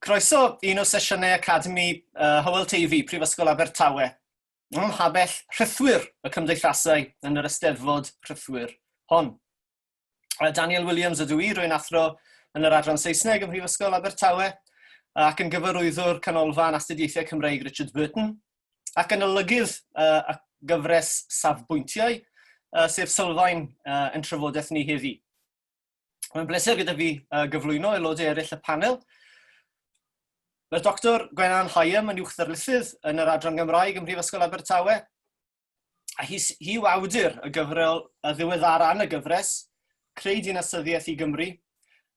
Croeso i un o sesiynau Academi uh, Hywel Teifi, Prifysgol Abertawe. Ym mhabell rhithwyr y cymdeithasau yn yr Eisteddfod Rhithwyr hon. Daniel Williams ydw i, rwy'n athro yn yr adran Saesneg ym Mhrifysgol Abertawe ac yn gyfarwyddwr Canolfan Astudiaethau Cymreig Richard Burton ac yn olygydd uh, y gyfres Safbwyntiau, uh, sef sylfaen uh, yn trafodaeth ni heddi. Mae'n bleser gyda fi uh, gyflwyno aelodau eraill y panel. Mae'r Dr Gwenan Higham yn uwch ddarlithydd yn yr Adran Gymraeg ym Mhrifysgol Abertawe. A hi, hi yw awdur y gyfrol y ddiweddara yn y gyfres, Creu Dinasyddiaeth i Gymru,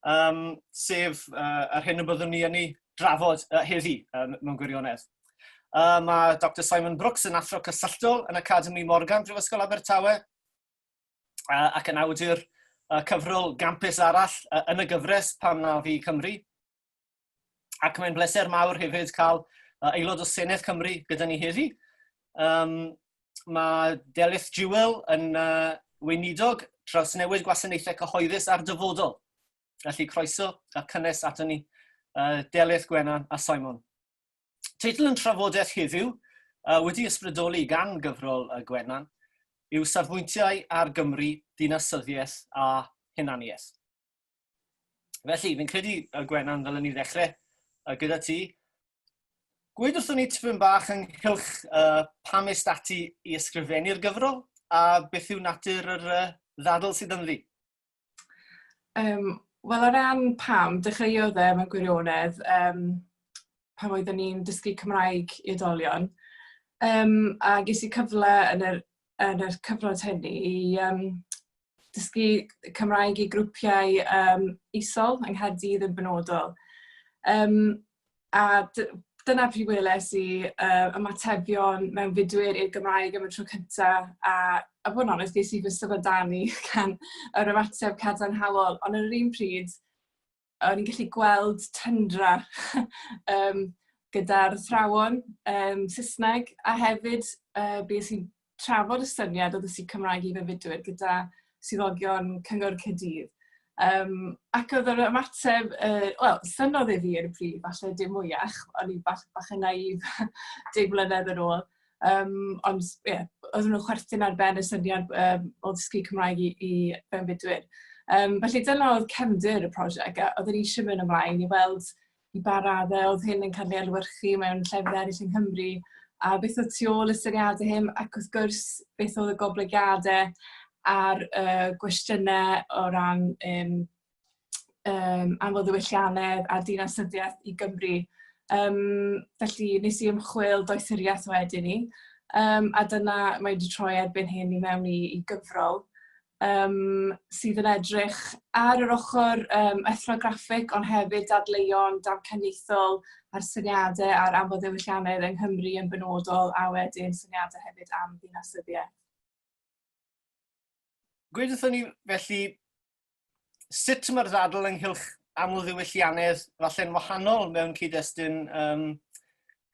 um, sef uh, yr hyn y byddwn ni yn ei drafod uh, heddi um, mewn gwirionedd. Uh, mae Dr Simon Brooks yn athro cysylltol yn Academi Morgan, Prifysgol Abertawe, ac yn awdur cyfrol gampus arall yn y gyfres Pam Na Fi Cymru. Ac mae'n bleser mawr hefyd cael aelod o Senedd Cymru gyda ni heddi. Um, mae Delyth Jewell yn uh, weinidog trawsnewid gwasanaethau cyhoeddus a'r dyfodol. Felly croeso a cynnes ato ni, uh, Delyth, Gwenan a Simon. Teitl yn trafodaeth heddiw, uh, wedi ysbrydoli gan gyfrol y Gwenan, yw Safbwyntiau ar Gymru, Dinasyddiaeth a Hunaniaeth. Felly, fi'n credu, y Gwenan, ddylen ni ddechrau uh, gyda ti. Gweud wrthon ni tipyn bach ynghylch uh, pam est ati i ysgrifennu'r gyfrol a beth yw natur yr uh, ddadl sydd ynddi? Um, Wel, o ran pam, dechreuodd e mewn gwirionedd um, pan oeddwn ni'n dysgu Cymraeg i oedolion. Um, a ges i cyfle yn yr, yn yr cyfnod hynny i um, dysgu Cymraeg i grwpiau um, isol yng Nghaerdydd yn benodol. Um, A dyna pryd weles i uh, ymatebion mewn fudwyr i'r Gymraeg am y tro cynta, a, a bod yn onest, ges i fy syfrdanu gan yr ymateb cadarnhaol, ond yn yr un pryd, o'n i'n gallu gweld tyndra um, gyda'r athrawon um, Saesneg, a hefyd uh, bues i'n trafod y syniad o ddysgu Cymraeg i fyfydwyr gyda swyddogion Cyngor Caerdydd. Um, ac oedd yr ymateb, uh, wel, synodd e fi ar y pryd, falle dim mwyach, o'n i bach, bach yn naif 10 mlynedd yn ôl. Um, ond, ie, yeah, oedden nhw'n chwerthin ar ben y syniad um, o ddysgu Cymraeg i, i fewnfudwyr. Um, felly dyna oedd cefndir y prosiect, a oedden ni eisiau mynd ymlaen i weld i ba raddau oedd hyn yn cael ei adlewyrchu mewn llefydd eraill yng Nghymru, a beth oedd tu ôl y syniadau hyn, ac wrth gwrs beth oedd y goblygiadau a'r uh, gwestiynau o ran um, um, amlddiwylliannedd a dinasyddiaeth i Gymru. Um, felly nes i ymchwil doethuriaeth wedyn ni, um, a dyna mae wedi troi erbyn hyn i mewn i, i gyfrol um, sydd yn edrych ar yr ochr um, ethnograffig, ond hefyd dadleuon damcaniaethol ar syniadau ar amlddiwylliannedd yng Nghymru yn benodol, a wedyn syniadau hefyd am ddinasyddiaeth. Gweud wrthon ni felly, sut mae'r ddadl ynghylch amlddiwylliannedd falle'n wahanol mewn cyd-destun um,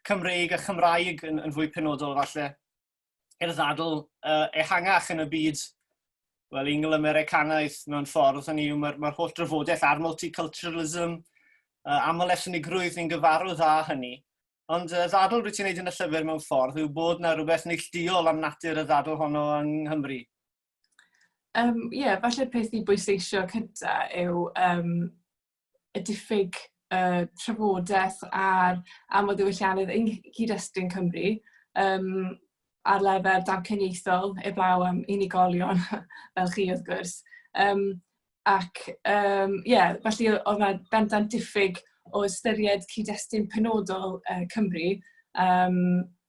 Cymreig a Chymraeg yn, yn fwy penodol falle? i'r ddadl uh, ehangach yn y byd, wel, Eingl-Americanaidd mewn ffordd, hynny yw mae'r mae holl drafodaeth ar multiculturalism, uh, aml-ethnigrwydd, ni'n gyfarwydd â hynny. Ond y uh, ddadl rwyt ti'n neud yn y llyfr mewn ffordd yw bod na rhywbeth neillduol am natur y ddadl honno yng Nghymru. Ie, um, yeah, falle'r peth i bwysleisio cynta yw um, y diffyg uh, trafodaeth ar amlddiwylliannedd yng nghyd-destun Cymru um, ar lefel damcaniaethol, eblaw am unigolion fel chi wrth gwrs. Um, ac um, yeah, felly oedd yna bendant diffyg o ystyried cyd-destun penodol uh, Cymru. Um,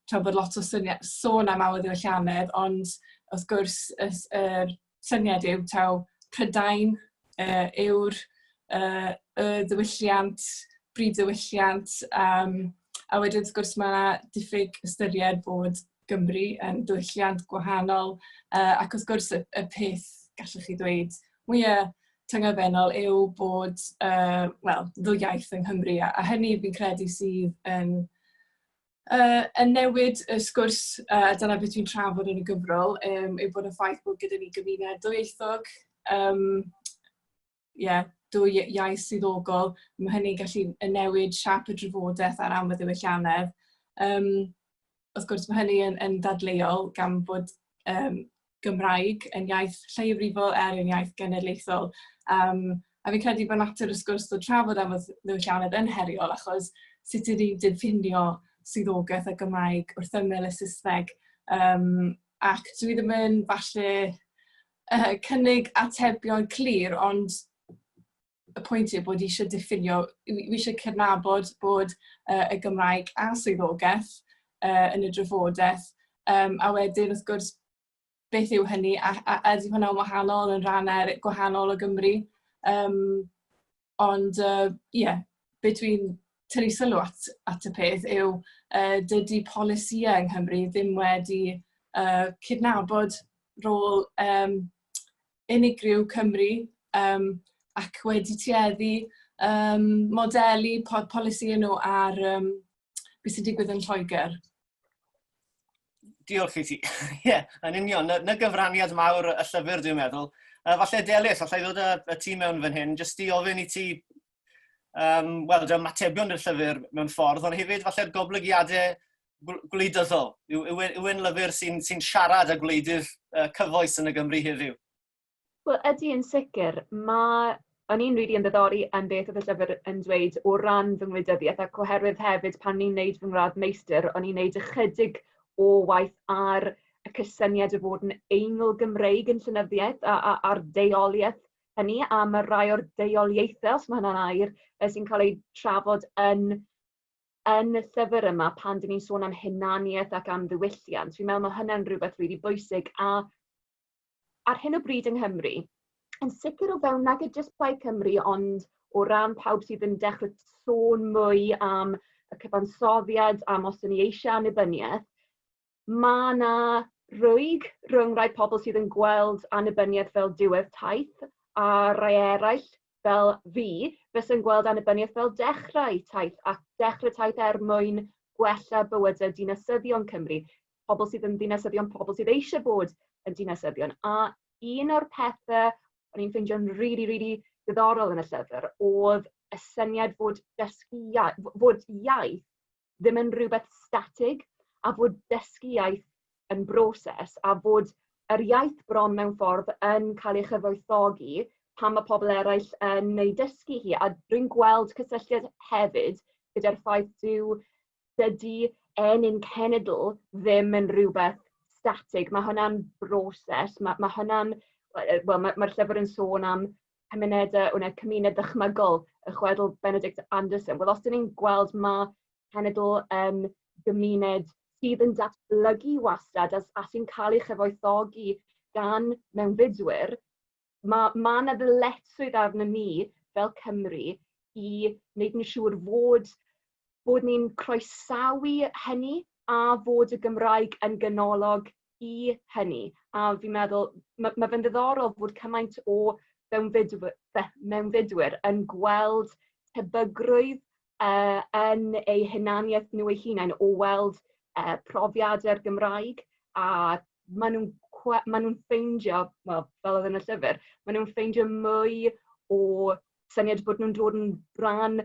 tra bod lot o syniad, sôn am amlddiwylliannedd, ond wrth gwrs y, yr syniad yw taw Prydain uh, yw'r uh, y ddiwylliant, brif ddiwylliant, um, a wedyn wrth gwrs mae yna diffyg ystyried bod Gymru yn ddiwylliant gwahanol, uh, ac wrth gwrs y, y peth gallwch chi ddweud mwyaf tyngedfennol yw bod, uh, wel, ddwy iaith yng Nghymru, a, a hynny fi'n credu sydd yn uh, yn newid y sgwrs, uh, dyna beth dwi'n trafod yn y gyfrol, um, yw bod y ffaith bod gyda ni gymuned ddwyieithog. Um, yeah. dwy iaith swyddogol, mae hynny'n gallu newid siâp y drafodaeth ar amlddiwylliannedd. Um, wrth gwrs, mae hynny yn, yn ddadleuol gan bod um, Gymraeg yn iaith lleiafrifol er yn iaith genedlaethol. Um, a fi'n credu bod natur y sgwrs o trafod am ddiwylliannedd yn heriol achos sut ydyn ni'n diffinio swyddogaeth y Gymraeg wrth ymyl y Saesneg. Um, ac dwi ddim yn falle uh, cynnig atebion clir, ond y pwynt yw bod eisiau diffinio, fi eisiau cydnabod bod uh, y Gymraeg a swyddogaeth uh, yn y drafodaeth, um, a wedyn wrth gwrs beth yw hynny, a, a, a ydy hwnna'n wahanol yn rhannau gwahanol o Gymru. Um, ond, ie, uh, yeah, be dwi'n tynnu sylw at, at y peth yw uh, dydy polisïau yng Nghymru ddim wedi uh, cydnabod rôl um, unigryw Cymru um, ac wedi tueddu um, modelu po polisi nhw ar um, beth sy'n digwydd yn Lloegr. Diolch i ti. Ie, yeah, yn union. Na, na gyfraniad mawr y llyfr, dwi'n meddwl. Uh, falle Delyth, allai ddod y, y ti mewn fan hyn, jyst i ofyn i ti um, wel, dy ymatebion i'r llyfr mewn ffordd, ond hefyd falle'r goblygiadau gwleidyddol. Yw, yw, yw e'n lyfr sy'n sy siarad â gwleidydd uh, cyfoes yn y Gymru heddiw? Wel, ydy yn sicr. Mae o'n i'n rili yn ddiddori yn beth oedd y llyfr yn dweud o ran fy ngwleidyddiaeth ac oherwydd hefyd pan ni'n neud fy ngradd meistr, o'n i'n neud ychydig o waith ar y cysyniad o fod yn Eingl Gymreig yn llenyddiaeth a, a, a'r deuoliaeth hynny, a mae rai o'r deuoliaethau, os mae hynna'n air, sy'n cael eu trafod yn yn y llyfr yma pan dyn ni'n sôn am hunaniaeth ac am ddiwylliant. Fi'n meddwl mae hynna'n rhywbeth rili bwysig a ar hyn o bryd yng Nghymru, yn sicr o fewn nag y jyst Plaid Cymru, ond o ran pawb sydd yn dechrau sôn mwy am y cyfansoddiad, am os ydyn ni eisiau annibyniaeth, mae yna rwyg rhwng rhai pobl sydd yn gweld annibyniaeth fel diwedd taith a rhai eraill fel fi, fysa'n gweld annibyniaeth fel dechrau taith ac dechrau taith er mwyn gwella bywydau dinasyddion Cymru, pobl sydd yn ddinasyddion, pobl sydd eisiau bod yn dinasyddion. A un o'r pethau o'n i'n ffeindio'n rili, really, really diddorol yn y llyfr oedd y syniad fod dysgu iaith, fod iaith ddim yn rhywbeth statig a fod dysgu iaith yn broses a fod yr iaith bron mewn ffordd yn cael ei chyfoethogi pan mae pobl eraill yn ei dysgu hi. A rwy'n gweld cysylltiad hefyd gyda'r ffaith dyw dydy enyn cenedl ddim yn rhywbeth statig. Mae hwnna'n broses, mae, mae hwnna'n... Wel, mae'r mae llyfr yn sôn am cymunedau, wna, cymuned ddychmygol, y chwedl Benedict Anderson. Wel, os dyn ni'n gweld mae cenedl yn gymuned sydd yn datblygu wastad a, a sy'n cael ei chyfoethogi gan mewnfudwyr, mae ma yna ddyletswydd arno ni fel Cymru i wneud yn siŵr fod, bod ni'n croesawu hynny a fod y Gymraeg yn ganolog i hynny. A fi'n meddwl, mae, mae fe'n ddiddorol fod cymaint o mewnfudwyr, mewnfudwyr yn gweld tebygrwydd uh, yn eu hunaniaeth nhw eu hunain o weld uh, profiadau'r Gymraeg a maen nhw'n ma nhw'n ffeindio, wel, fel oedd yn y llyfr, maen nhw'n ffeindio mwy o syniad bod nhw'n dod yn rhan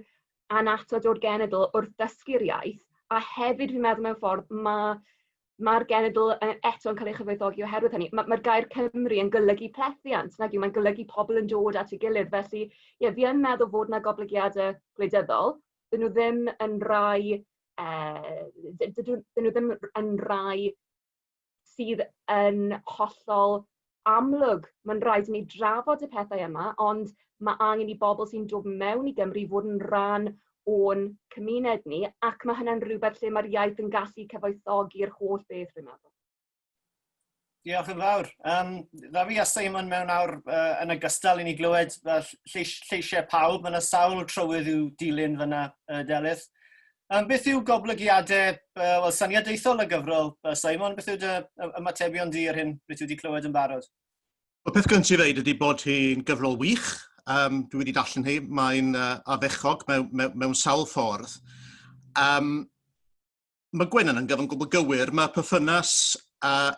annatod o'r genedl wrth ddysgu'r iaith, a hefyd fi'n meddwl mewn ffordd mae mae'r genedl eto yn cael ei chyfoethogi oherwydd hynny. Mae'r ma gair Cymru yn golygu plethiant, nag yw? Mae'n golygu pobl yn dod at ei gilydd. Felly, ie, fi yn meddwl fod yna goblygiadau gwleidyddol. Dyn nhw ddim yn rai, uh, dyn nhw ddim yn rai sydd yn hollol amlwg. Mae'n rhaid i ni drafod y pethau yma, ond mae angen i bobl sy'n dod mewn i Gymru fod yn rhan o'n cymuned ni, ac mae hynna'n rhywbeth lle mae'r iaith yn gallu cyfoethogi'r holl beth, rwy'n meddwl. Diolch yn fawr. Um, dda fi a Simon mewn awr uh, yn ogystal i ni glywed uh, lleis, lleisiau pawb. Mae yna sawl trywydd i'w dilyn fyna, uh, Delyth. Um, beth yw goblygiadau uh, wel, syniadaethol y gyfrol, uh, Simon? Beth yw dy ymatebion di ar hyn beth wedi clywed yn barod? Y peth gyntaf i ddeud ydy bod hi'n gyfrol wych. Um, dwi wedi darllen hi, mae'n uh, addechog mewn, mewn, mewn sawl ffordd. Um, mae Gwenan yn gyfan gwbl gywir, mae perthynas uh,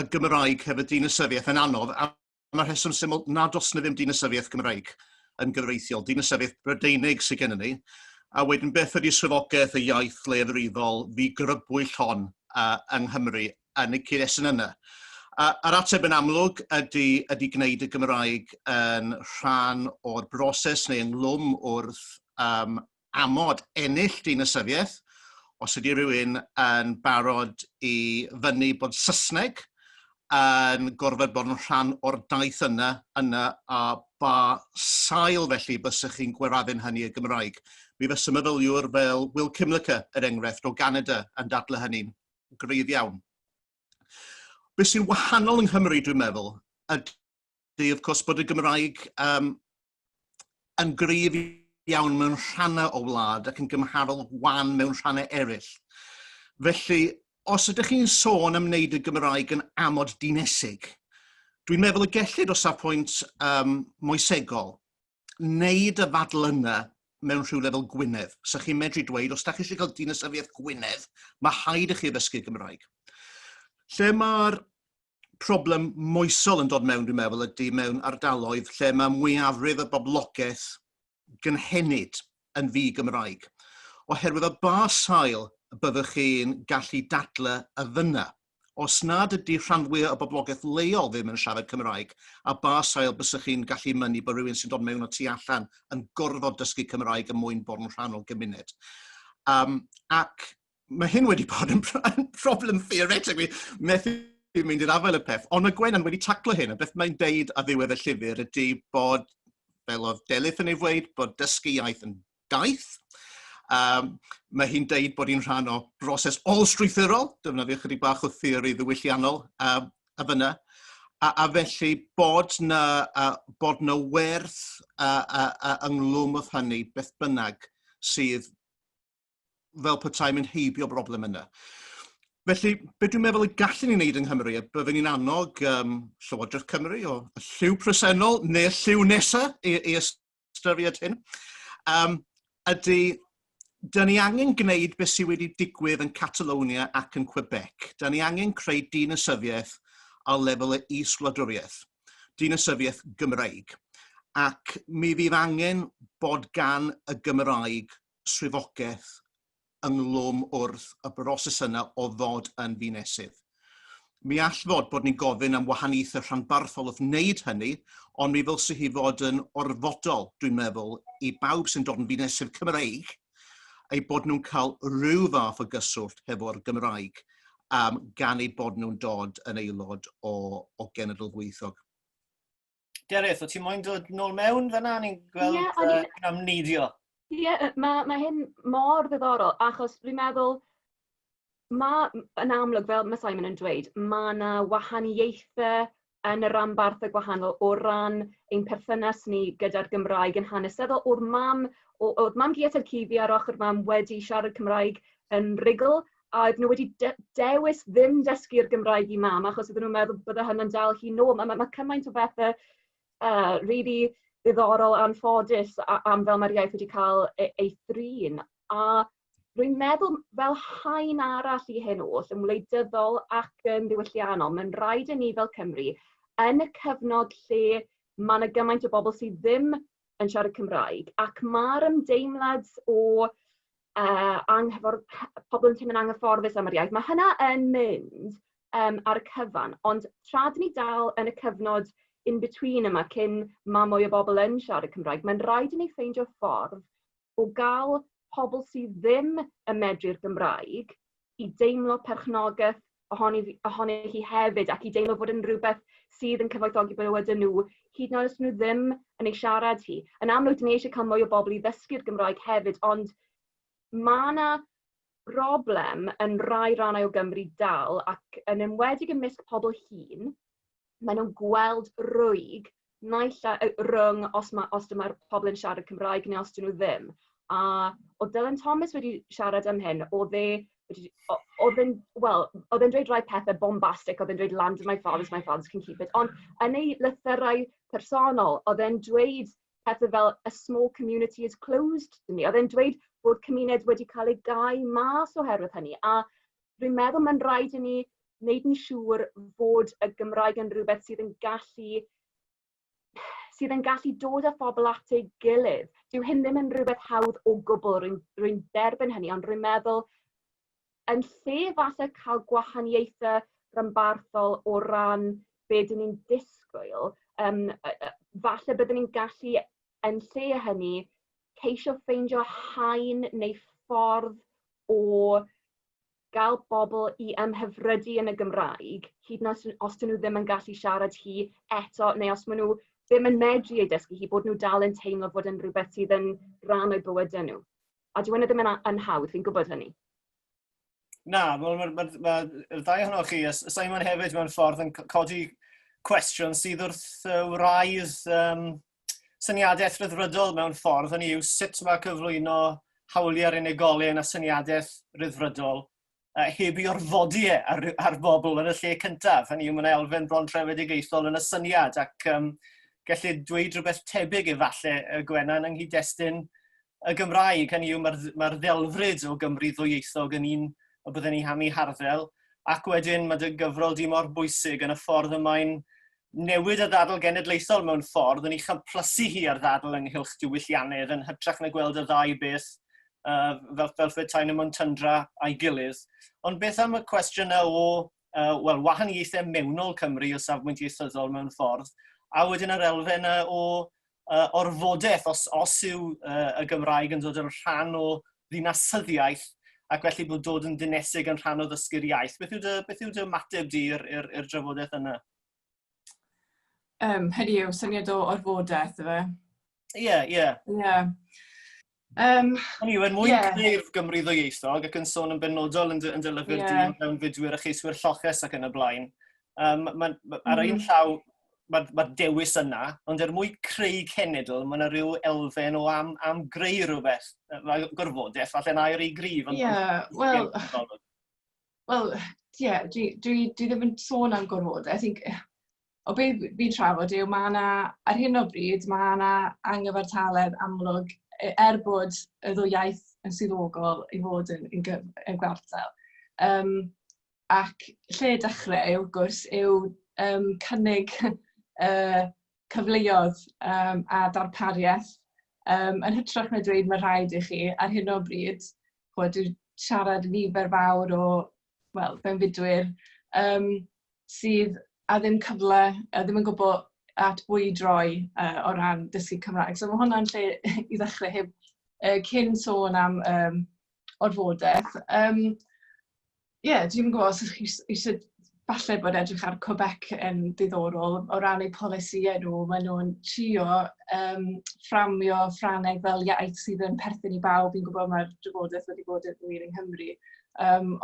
y Gymraeg hefo dinasyddiaeth yn anodd, a mae'r rheswm syml nad oes na ddim dinasyddiaeth Gymraeg. yn gyfreithiol, dinasyddiaeth Brydeinig sydd gennym ni, a wedyn beth ydy swyddogaeth y iaith leiafrifol fi grybwyll hon yng Nghymru yn y cyd-destun yna? A'r ateb yn amlwg ydy, ydy gwneud y Gymraeg yn rhan o'r broses neu ynghlwm wrth um, amod ennill dinasyddiaeth, os ydy rhywun yn barod i fynnu bod Saesneg yn gorfod bod yn rhan o'r daith yna, yna a ba sail felly bysych chi'n gwarafun hynny y Gymraeg. Mi fysa myfyliwr fel Will Kymlicka, er enghraifft, o Ganada yn dadlau hynny'n gryf iawn. Be sy'n wahanol yng Nghymru, dwi'n meddwl, ydy, of course, bod y Gymraeg um, yn gryf iawn mewn rhannau o wlad ac yn gymharol wan mewn rhannau eraill. Felly, os ydych chi'n sôn am wneud y Gymraeg yn amod dinesig, dwi'n meddwl y gellid o safpwynt um, moesegol wneud y ddadl yna mewn rhyw lefel Gwynedd. So chi'n medru dweud, os da chi eisiau cael dinasyddiaeth Gwynedd, mae rhaid i chi ddysgu Gymraeg. Lle mae'r problem moesol yn dod mewn, dwi'n meddwl, ydy mewn ardaloedd lle mae mwyafrif y boblogaeth gynhenid yn ddi Gymraeg. Oherwydd o ba sail y byddwch chi'n gallu dadle y fyna? Os nad ydy rhan fwyaf y boblogaeth leol ddim yn siarad Cymraeg, a ba sail bysych chi'n gallu mynnu bod rhywun sy'n dod mewn o tu allan yn gorfod dysgu Cymraeg er mwyn bod yn rhan o'r gymuned? Um, ac mae hyn wedi bod yn, yn problem theoretically, methu mynd i'r afael y peth. Ond mae Gwenan wedi taclo hyn, a beth mae'n deud ar ddiwedd y llyfr ydy bod, fel oedd Delyth yn ei ddweud, bod dysgu iaith yn daith. Um, mae hi'n deud bod hi'n rhan o broses ôl-strwythurol, defnyddio chydig bach o theori ddiwylliannol um, a fyna. A, a felly bod na, a, bod na werth a, a, a, ynglwm wrth hynny, beth bynnag sydd fel petai mynd heibio broblem yna. Felly, be dwi'n meddwl y gallwn ni wneud yng Nghymru, a byddwn ni'n annog um, Llywodraeth Cymru o y lliw presennol neu'r lliw nesaf i, i ystyried hyn, um, ydy, da ni angen gwneud beth sydd wedi digwydd yn Catalonia ac yn Quebec. Da ni angen creu dinasyddiaeth ar lefel y is-wladwriaeth, dinasyddiaeth Gymreig. Ac mi fydd angen bod gan y Gymraeg swyddogaeth ynghlwm wrth y broses yna o ddod yn ddinesydd. Mi all fod bod ni'n gofyn am wahaniaethau rhanbarthol wrth wneud hynny, ond mi ddylse hi fod yn orfodol, dwi'n meddwl, i bawb sy'n dod yn ddinesydd Cymreig, eu bod nhw'n cael rhyw fath o gyswllt hefo'r Gymraeg um, gan eu bod nhw'n dod yn aelod o, o genedl ddwyieithog. Dereth, o ti moyn dod nôl mewn fyna? Ni'n gweld yeah, uh, am neidio. Ie, yeah, mae ma hyn mor ddiddorol, achos dwi'n meddwl, mae yn amlwg, fel mae Simon yn dweud, mae yna wahaniaethau yn y ranbarthau gwahanol o ran ein perthynas ni gyda'r Gymraeg yn hanesyddol. Oedd mam, oedd mam Giat a'r Cifi ar ochr mam wedi siarad Cymraeg yn rugl, a oedden nhw wedi de dewis ddim dysgu'r Gymraeg i mam, achos oedden nhw'n meddwl bydde hynny'n dal hi nôl. Mae, mae, mae cymaint o bethau uh, really ddiddorol anffodus am fel mae'r iaith wedi cael ei, ei thrin. A rwy'n meddwl fel haen arall i hyn oll, yn wleidyddol ac yn ddiwylliannol, mae'n rhaid i ni fel Cymru, yn y cyfnod lle mae yna gymaint o bobl sydd ddim yn siarad Cymraeg, ac mae'r ymdeimlad o uh, anghyffordd, pobl yn teimlo'n anghyfforddus am yr iaith, mae hynna yn mynd um, ar y cyfan, ond tra dyn ni dal yn y cyfnod in-between yma cyn mae mwy o bobl yn siarad Cymraeg, mae'n rhaid i ni ffeindio ffordd o gael pobl sydd ddim yn medru'r Gymraeg i deimlo perchnogaeth ohoni, ohoni hi hefyd ac i deimlo bod yn rhywbeth sydd yn cyfoethogi bywydau nhw, hyd yn oed os nhw ddim yn ei siarad hi. Yn amlwg, dyn ni eisiau cael mwy o bobl i ddysgu'r Gymraeg hefyd, ond mae yna broblem yn rai rannau o Gymru dal, ac yn enwedig ymysg pobl hŷn, maen nhw'n gweld rwyg naill ai rhwng os, ma, os dyma'r pobl yn siarad Cymraeg neu os dyn nhw ddim. A oedd Dylan Thomas wedi siarad am hyn, oedd e wedi, oedd e'n, wel, oedd e'n dweud rhai pethau bombastic, oedd e'n dweud land of my fathers, my fathers can keep it, ond yn ei lythyrau personol, oedd e'n dweud pethau fel a small community is closed to me. Oedd e'n dweud bod cymuned wedi cael ei gau mas oherwydd hynny, a dwi'n meddwl mae'n rhaid i ni wneud yn siŵr fod y Gymraeg yn rhywbeth sydd yn gallu sydd yn gallu dod â phobl at ei gilydd. Dyw hyn ddim yn rhywbeth hawdd o gwbl, rwy'n rwy derbyn hynny, ond rwy'n meddwl yn lle falle cael gwahaniaethau rhanbarthol o ran be dyn ni'n disgwyl, falle byddwn ni'n gallu yn lle hynny ceisio ffeindio haen neu ffordd o gael bobl i ymhyfrydu yn y Gymraeg, hyd yn oed os dyn nhw ddim yn gallu siarad hi eto, neu os maen nhw ddim yn medru ei dysgu hi, bod nhw dal yn teimlo fod yn rhywbeth sydd yn rhan o'u bywydau nhw. A dyw hynny ddim yn hawdd, fi'n gwybod hynny. Na, wel, mae'r ma, ma, ma ddau ohonoch chi, a Simon hefyd mewn ffordd yn codi cwestiwn sydd wrth wraidd syniadaeth ryddfrydol mewn ffordd, hynny yw sut mae cyflwyno hawliau'r unigolyn a syniadaeth ryddfrydol heb i orfodi e ar bobl yn y lle cyntaf. Hynny yw, mae'n elfen bron trefedigaethol yn y syniad ac gellir dweud rhywbeth tebyg efallai y Gwenan yng nghyd-destun y Gymraeg. Hynny yw, mae'r mae ddelfryd o Gymru ddwyieithog yn un y byddwn ni am ei harddel, ac wedyn mae dy gyfrol di mor bwysig yn y ffordd y mae'n newid y ddadl genedlaethol mewn ffordd yn ei chyplysu hi ar ddadl ynghylch diwylliannedd yn hytrach na gweld y ddau beth fel petai nhw mewn tyndra a'i gilydd. Ond beth am y cwestiynau o wel, wahaniaethau mewnol Cymru o safbwynt ieithyddol mewn ffordd, a wedyn yr elfen o orfodaeth, os yw y Gymraeg yn dod yn rhan o ddinasyddiaeth, ac felly bod dod yn ddinesig yn rhan o ddysgu'r iaith. Beth yw dy, beth yw dy ymateb di i'r drafodaeth yna? Hynny yw, syniad o orfodaeth, efe? Ie, ie. Ie. Hynny yw, er mwyn creu'r Gymru ddwyieithog ac yn sôn yn benodol yn dy lyfr di mewn fudwyr a cheiswyr lloches ac yn y blaen, ma, ar un llaw, mae'r ma dewis yna, ond er mwyn creu cenedl, mae yna rhyw elfen o am greu rhywbeth. Mae gorfodaeth, falle'n air i gryf. Ie, wel, wel, ie, dwi ddim yn sôn am gorfodaeth. I think, o be fi'n trafod yw, mae yna, ar hyn o bryd, mae yna anghyfartaledd amlwg, er bod y ddwy iaith yn swyddogol i fod yn gwartel. Ac lle dechrau, wrth gwrs, yw cynnig cyfleoedd a darpariaeth. Yn hytrach na dweud mae rhaid i chi, ar hyn o bryd, ch'mod, dwi'n siarad nifer fawr o, wel, fewnfudwyr sydd a ddim cyfle, a ddim yn gwybod at bwy i droi o ran dysgu Cymraeg. So mae hwnna'n lle i ddechrau heb cyn sôn am orfodaeth. Ie, dwi'm yn gwybod os ydych chi eisiau, falle bod edrych ar Quebec yn diddorol o ran eu polisïau nhw. Maen nhw'n trio fframio Ffrangeg fel iaith sydd yn perthyn i bawb. Fi'n gwybod mae'r drafodaeth wedi bod yn wir yng Nghymru.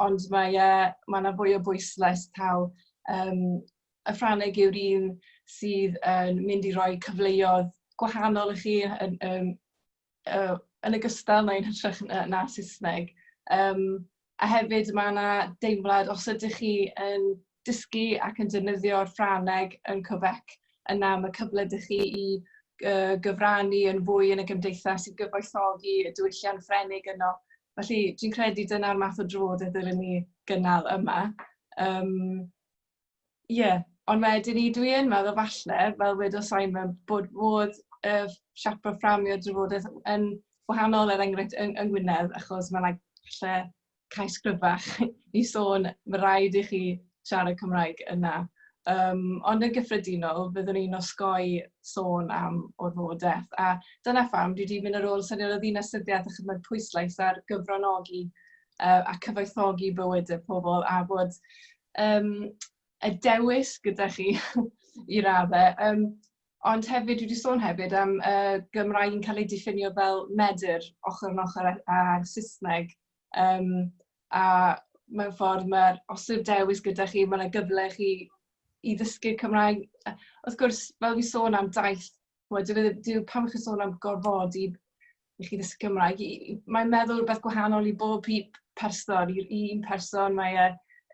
Ond mae yna fwy o bwyslais taw y Ffrangeg yw'r un sydd yn mynd i roi cyfleoedd gwahanol i chi yn ogystal neu'n hytrach na Saesneg. A hefyd mae yna deimlad, os ydych chi yn dysgu ac yn defnyddio'r Ffrangeg yn Quebec, yna mae cyfle ydych chi i gyfrannu yn fwy yn y gymdeithas, i gyfoethogi y diwylliant Ffrenig yno. Felly dwi'n credu dyna'r math o drafodaeth ddylen ni gynnal yma. Ie, ond wedyn ni, dwi yn meddwl falle, fel wedodd Simon, bod modd siapo fframio drafodaeth yn wahanol, er enghraifft yng Ngwynedd, achos mae yna falle cais cryfach i sôn, mae rhaid i chi siarad Cymraeg yna. Ond yn gyffredinol, byddwn ni'n osgoi sôn am orfodaeth. A dyna pham dwi wedi mynd ar ôl syniad o ddinasyddiaeth, achos mae'r pwyslais ar gyfranogi a cyfoethogi bywydau pobl, a bod y dewis gyda chi i raddau. Ond hefyd, dwi wedi sôn hefyd am Gymraeg yn cael ei diffinio fel medr ochr yn ochr â'r Saesneg. A mewn ffordd, os yw'r dewis gyda chi, mae yna gyfle chi i ddysgu Cymraeg. Wrth gwrs, fel fi sôn am daith, ch'mod, dyw e ddim, dyw, pan chi'n sôn am gorfodi i chi ddysgu Cymraeg, mae'n meddwl rhywbeth gwahanol i bob person, i un person mae e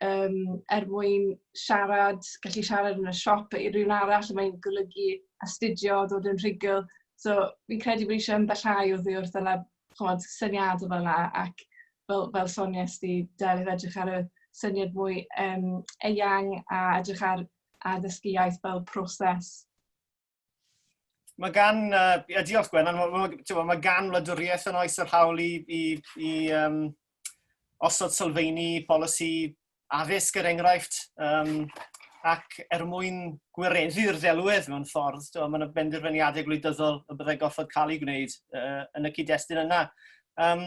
er mwyn siarad, gallu siarad yn y siop, i rywun arall mae'n golygu astudio, ddod yn rhugl. So fi'n credu bod eisiau ymbellhau oddi wrth yna, ch'mod, syniadau fel yna, ac fel soniais di, Delyth, edrych ar y syniad mwy eang a edrych ar addysgu iaith fel proses. Mae gan, uh, diolch Gwenan, mae, mae, mae gan wladwriaeth yn oes yr hawl i, i, i um, osod sylfeini polisi addysg er enghraifft, um, ac er mwyn gwireddu'r ddelwedd mewn ffordd, mae yna benderfyniadau gwleidyddol y byddai goffod cael eu gwneud uh, yn y cyd-destun yna. Um,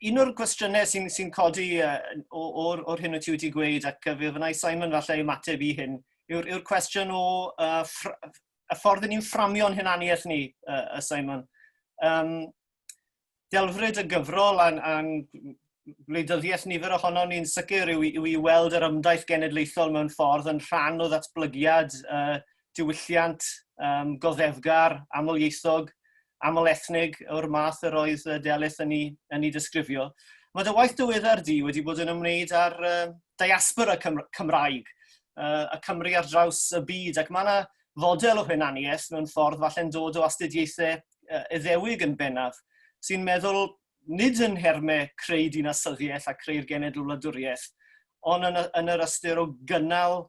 un o'r cwestiynau sy'n sy codi uh, o'r, or hyn o ti wedi gweud, ac fe fynnai Simon falle ymateb i hyn, yw'r yw cwestiwn o uh, y ffordd ni'n fframio'n hunaniaeth ni, uh, Simon. Um, delfryd y gyfrol a'n, a'n gwleidyddiaeth nifer ohonon ni'n sicr yw, yw i weld yr ymdaith genedlaethol mewn ffordd yn rhan o ddatblygiad uh, diwylliant um, goddefgar, amlieithog, aml-ethnig o'r math yr oedd Delyth yn ei, yn ei disgrifio. Mae dy waith diweddar di wedi bod yn ymwneud â'r uh, diaspora Cymraeg, uh, y Cymru ar draws y byd, ac mae yna fodel o hunaniaeth mewn ffordd falle'n dod o astudiaethau Iddewig yn bennaf, sy'n meddwl nid yn nhermau creu dinasyddiaeth a creu'r genedl wladwriaeth, ond yn, yn yr ystyr o gynnal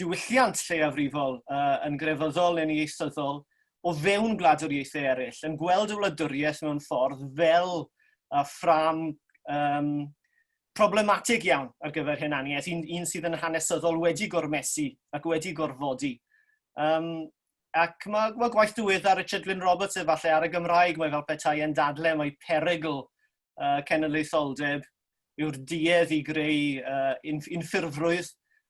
diwylliant lleiafrifol uh, yn grefyddol neu'n ieithyddol o fewn gwladwriaethau eraill, yn gweld y wladwriaeth mewn ffordd fel uh, ffram um, problematig iawn ar gyfer hunaniaeth, un, un sydd yn hanesyddol wedi gormesu ac wedi gorfodi. Um, Ac mae, mae gwaith diweddar Richard Glyn Roberts efallai ar y Gymraeg, mae fel petai yn dadle mae perygl uh, cenedlaetholdeb yw'r duedd i greu uh, unffurfrwydd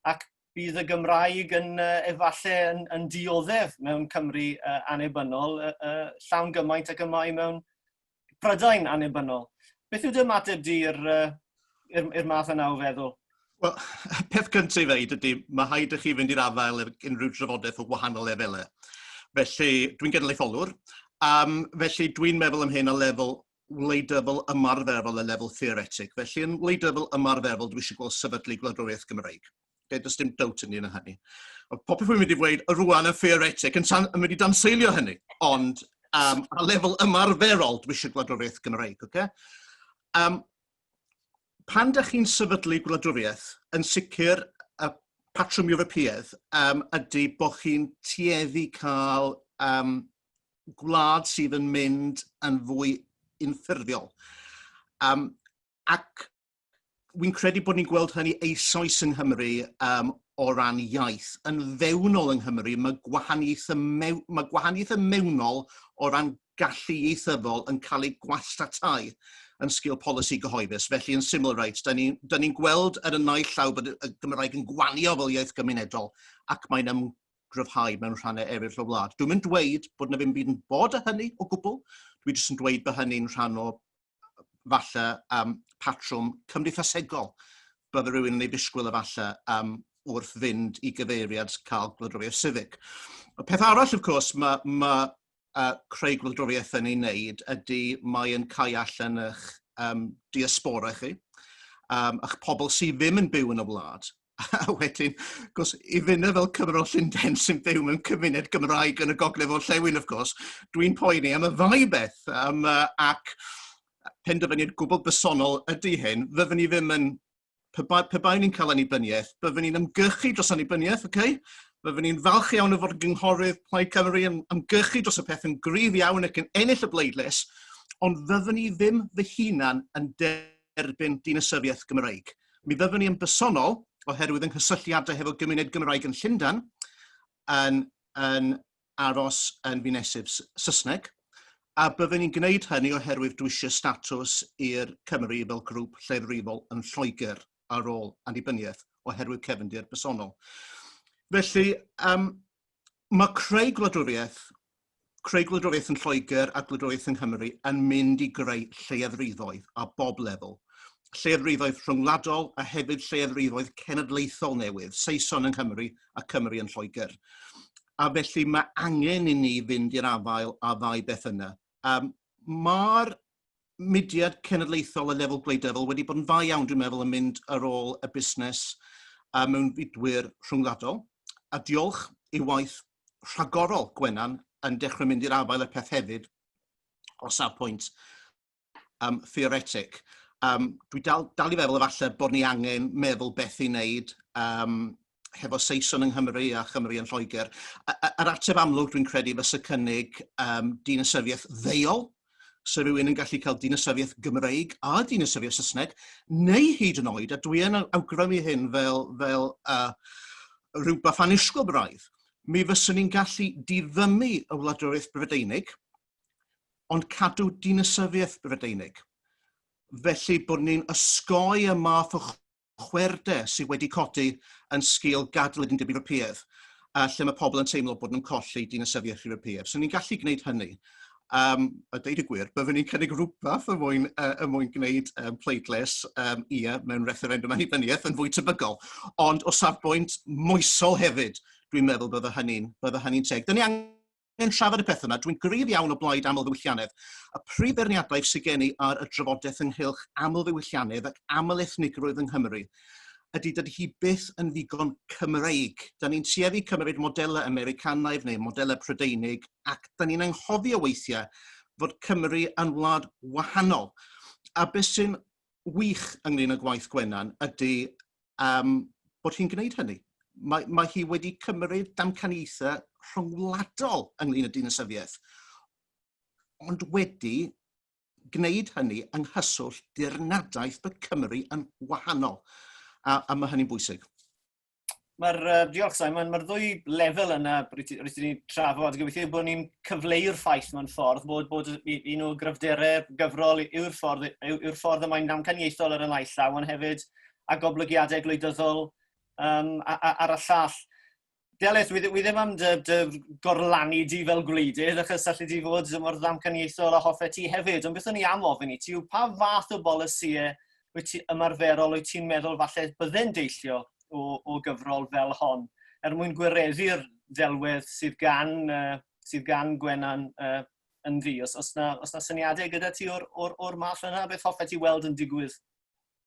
ac bydd y Gymraeg yn uh, efallai yn, yn dioddef mewn Cymru uh, annibynnol uh, uh, llawn gymaint ag y mae mewn Prydain annibynnol. Beth yw dy ymateb di i'r uh, math yna o feddwl? Wel, peth cyntaf i ddeud ydy, mae rhaid i chi fynd i'r afael efo unrhyw drafodaeth o wahanol lefelau. Felly, dwi'n genedlaetholwr, um, felly dwi'n meddwl am hyn o lefel wleidyddol ymarferol a lefel theoretig. Felly, yn wleidyddol ymarferol, dwi eisiau gweld sefydlu gwladwriaeth Gymreig. Okay, does dim doubt yn un o hynny. Mae popeth wy'n mynd i ddweud y rwan yn theoretig yn, tan, yn mynd i danseilio hynny, ond um, ar lefel ymarferol dwi eisiau gwladwriaeth Gymreig. Okay? Um, pan da chi'n sefydlu gwladwriaeth, yn sicr y patrwm Ewropeaidd um, ydy bod chi'n tueddu cael um, gwlad sydd yn mynd yn fwy unffurfiol. Um, ac Wy'n credu bod ni'n gweld hynny eisoes yng Nghymru um, o ran iaith. Yn fewnol yng Nghymru, mae gwahaniaethau, mew, mae gwahaniaethau mewnol o ran gallu ieithyddol yn cael eu gwastatau yn sgil polisi gyhoeddus. Felly, yn syml, reit, da ni'n ni, ni gweld ar y naill llaw bod y Gymraeg yn gwanio fel iaith gymunedol ac mae'n ymgryfhau mewn rhannau eraill o wlad. Dwi'n mynd dweud bod na ddim byd yn bod â hynny o gwbl. Dwi jyst yn dweud bod hynny'n rhan o falle um, patrwm cymdeithasegol bydde rhywun yn ei ddisgwyl efallai um, wrth fynd i gyfeiriad cael gwladwriaeth civic. Y peth arall, of course, mae ma, uh, creu gwladwriaeth yn ei wneud ydy mae'n cael allan eich um, diaspora chi, um, eich pobl sydd ddim yn byw yn y wlad. A wedyn, gwrs, i fyny fel Cymro Llundain sy'n byw mewn cymuned Gymraeg yn y Gogledd Orllewin, of course, dwi'n poeni am y ddau beth. Um, uh, ac penderfyniad gwbl bersonol ydy hyn, fyddwn ni ddim yn pe bai, pe bai ni'n cael annibyniaeth, byddwn ni'n ymgyrchu dros annibyniaeth, oce? Okay? Byddwn ni'n falch iawn o fod yn gynghorydd Plaid Cymru yn ymgyrchu dros y peth yn gryf iawn ac yn ennill y bleidlais, ond fyddwn ni ddim fy hunan yn derbyn dinasyddiaeth Gymreig. Mi fyddwn ni yn bersonol, oherwydd yng nghysylltiadau hefo gymuned Gymraeg yn Llundain, yn, yn aros yn ddinesydd Saesneg, a byddwn ni'n gwneud hynny oherwydd dwi eisiau statws i'r Cymru fel grŵp llefrifol yn Lloegr ar ôl annibyniaeth oherwydd cefndir bersonol. Felly, um, mae creu gwladwriaeth, creu gwladwriaeth yn Lloegr a gwladwriaeth yng Nghymru yn mynd i greu lleiafrifoedd ar bob lefel. Lleiafrifoedd rhyngwladol a hefyd lleiafrifoedd cenedlaethol newydd, Saeson yng Nghymru a Cymru yn Lloegr. A felly mae angen i ni fynd i'r afael â ddau beth yna. Um, Mae'r mudiad cenedlaethol a lefel gwleidyddol wedi bod yn dda iawn, dwi'n meddwl, yn mynd ar ôl y busnes a mewnfudwyr rhyngwladol. A diolch i waith rhagorol Gwenan yn dechrau mynd i'r afael y peth hefyd o safbwynt um, theoretig. Um, dwi dal, dal i feddwl efallai bod ni angen meddwl beth i wneud um, hefo Saeson yng Nghymru a Chymru yn Lloegr. Yr ateb amlwg dwi'n credu fysa cynnig um, dinasyddiaeth ddeuol, so rhywun yn gallu cael dinasyddiaeth Gymreig a dinasyddiaeth Saesneg, neu hyd yn oed, a dwi yn awgrymu hyn fel, fel uh, rhywbeth annisgwyl braidd, mi fyswn ni'n gallu diddymu y wladwriaeth Brydeinig, ond cadw dinasyddiaeth Brydeinig. Felly bod ni'n osgoi y math o chwerwder sydd wedi codi yn sgil gadael yr Undeb Ewropeaidd, a lle mae pobl yn teimlo bod nhw'n colli dinasyddiaeth Ewropeaidd. So ni'n gallu gwneud hynny. Um, a deud y gwir, byddwn ni'n cynnig rhywbeth er mwyn, uh, er mwyn gwneud um, pleidlais um, ia mewn referendum annibyniaeth yn fwy tebygol. Ond o safbwynt moesol hefyd, dwi'n meddwl bydde hynny'n bydde hynny teg. Dyn ni angen trafod y peth yma. Dwi'n gryf iawn o blaid amlddiwylliannedd. Y prif beirniadaeth sydd gen i ar y drafodaeth ynghylch amlddiwylliannedd ac aml-ethnigrwydd yng Nghymru ydy dydy hi byth yn ddigon Cymreig. Da ni'n tueddu cymryd modelau Americanaidd neu modelau Prydeinig ac da ni'n anghofio weithiau fod Cymru yn wlad wahanol. A beth sy'n wych ynglyn â gwaith Gwenan ydy um, bod hi'n gwneud hynny. Mae, mae hi wedi cymryd damcaniaethau rhyngwladol ynglyn â dinasyddiaeth, ond wedi gwneud hynny yng nghyswllt dirnadaeth bod Cymru yn wahanol. A, a mae hynny'n bwysig. Mae'r, uh, diolch Simon, mae'r ddwy lefel yna rydyn ti wedi trafod, gobeithio bod ni'n cyfleu'r ffaith mewn ffordd, bod, bod un o gryfderau gyfrol yw'r ffordd, yw'r ffordd y mae'n damcaniaethol ar y naill llaw, ond hefyd a goblygiadau gwleidyddol um, ar y llall. Delyth, wi, wi ddim am dy, dy gorlannu di fel gwleidydd, achos allu di fod mor ddamcaniaethol a hoffet ti hefyd, ond beth o'n i am ofyn i ti yw pa fath o bolisïau wyt ti ymarferol wyt ti'n meddwl falle bydde'n deillio o, o gyfrol fel hon, er mwyn gwireddu'r ddelwedd sydd gan, uh, sydd gan Gwenan uh, yn ddi. Os, os, na, os na syniadau gyda ti o'r, or, or math yna, beth hoffet ti weld yn digwydd?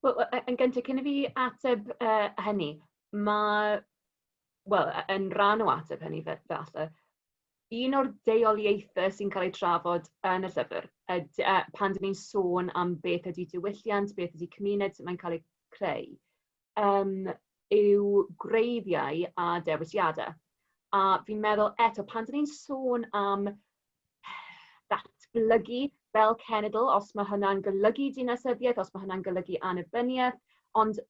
Wel, yn gyntaf, cyn i fi ateb uh, hynny, mae, wel, yn rhan o ateb hynny falle, un o'r deuoliaethau sy'n cael ei trafod yn y llyfr, yd, uh, pan dyn ni'n sôn am beth ydy diwylliant, beth ydy cymuned, sut mae'n cael ei creu, um, yw gwreiddiau a dewisiadau. A fi'n meddwl eto, pan dyn ni'n sôn am datblygu fel cenedl, os mae hynna'n golygu dinasyddiaeth, os mae hynna'n golygu annibyniaeth, ond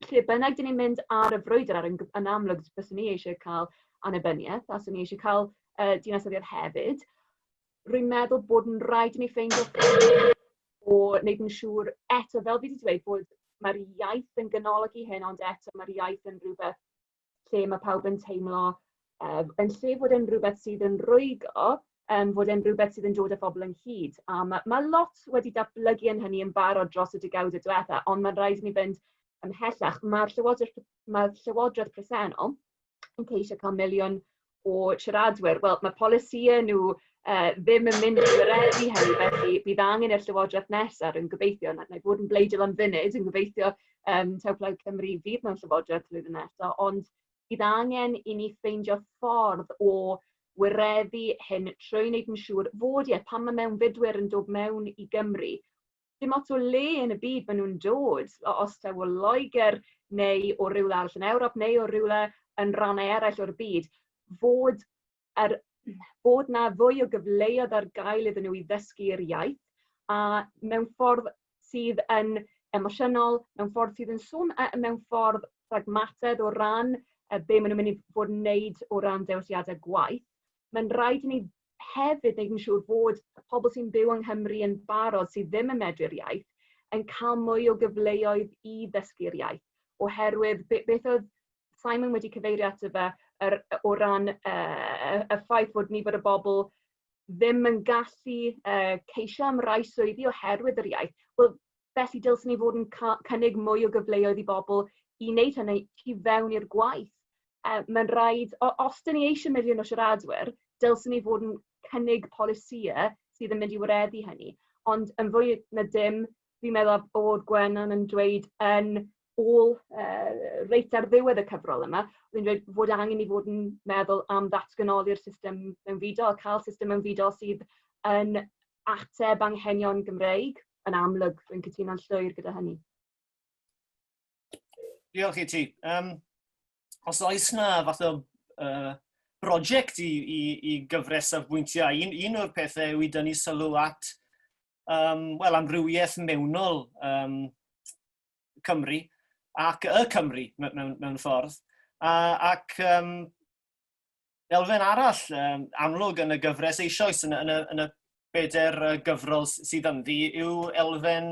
lle bynnag dyn ni'n mynd ar y frwydr, ar yn, yn amlwg byswn ni eisiau cael annibyniaeth, a swn ni eisiau cael uh, dinasyddiaeth hefyd, rwy'n meddwl bod yn rhaid i ni ffeindio o wneud yn siŵr eto, fel fi wedi dweud, bod mae'r iaith yn ganolog i hyn, ond eto mae'r iaith yn rhywbeth lle mae pawb yn teimlo, uh, yn lle fod e'n rhywbeth sydd yn rwygo, um, fod e'n rhywbeth sydd yn dod â phobl ynghyd. A mae, mae lot wedi datblygu yn hynny yn barod dros y degawdau diwetha, ond mae'n rhaid i ni fynd ymhellach. Mae'r llywodraeth, mae'r llywodraeth presennol yn ceisio cael miliwn o siaradwyr. Wel, mae polisïau nhw uh, ddim yn mynd i wireddu hynny, felly bydd angen i'r llywodraeth nesaf yn gobeithio, na, na i fod yn bleidiol am funud, yn gobeithio um, taw Plaid Cymru fydd mewn llywodraeth flwyddyn nesaf, ond bydd angen i ni ffeindio ffordd o wireddu hyn trwy wneud yn siŵr fod, ie, pan mae mewnfudwyr yn dod mewn i Gymru, dim ots o le yn y byd maen nhw'n dod, os taw o Loegr neu o rywle arall yn Ewrop neu o rywle yn rannau eraill o'r byd, fod, er, bod na fwy o gyfleoedd ar gael iddyn nhw i ddysgu'r iaith, a mewn ffordd sydd yn emosiynol, mewn ffordd sydd yn sôn, mewn ffordd pragmatedd o ran be maen nhw'n mynd i fod yn wneud o ran dewisiadau gwaith, mae'n rhaid i ni hefyd wneud yn siŵr bod y pobl sy'n byw yng Nghymru yn barod sydd ddim yn medru'r iaith yn cael mwy o gyfleoedd i ddysgu'r iaith, oherwydd beth oedd Simon wedi cyfeirio ato fe yr, o ran uh, y ffaith fod nifer o bobl ddim yn gallu uh, ceisio am rai swyddi oherwydd yr iaith, wel, felly dylswn ni fod yn cynnig mwy o gyfleoedd i bobl i wneud hynny tu fewn i'r gwaith. Uh, mae'n rhaid, os dyn ni eisiau miliwn o siaradwyr, dylswn ni fod yn cynnig polisïau sydd yn mynd i wireddu hynny. Ond yn fwy na dim, fi'n meddwl bod Gwenan yn dweud yn ôl uh, reit ar ddiwedd y cyfrol yma, oedd yn dweud fod angen i fod yn meddwl am ddatganoli'r system mewnfudo, cael system mewnfudo sydd yn ateb anghenion Gymreig, yn amlwg, rwy'n cytuno'n llwyr gyda hynny. Diolch i ti. Um, os oes na fath o brosiect i, i, i gyfres safbwyntiau, un, un o'r pethau yw i dynnu sylw at um, well, amrywiaeth mewnol um, Cymru ac y Cymru mewn, mewn ffordd. A, ac um, elfen arall um, amlwg yn y gyfres eisoes, yn y, yn y, yn y bedair gyfrol sydd ynddi, yw elfen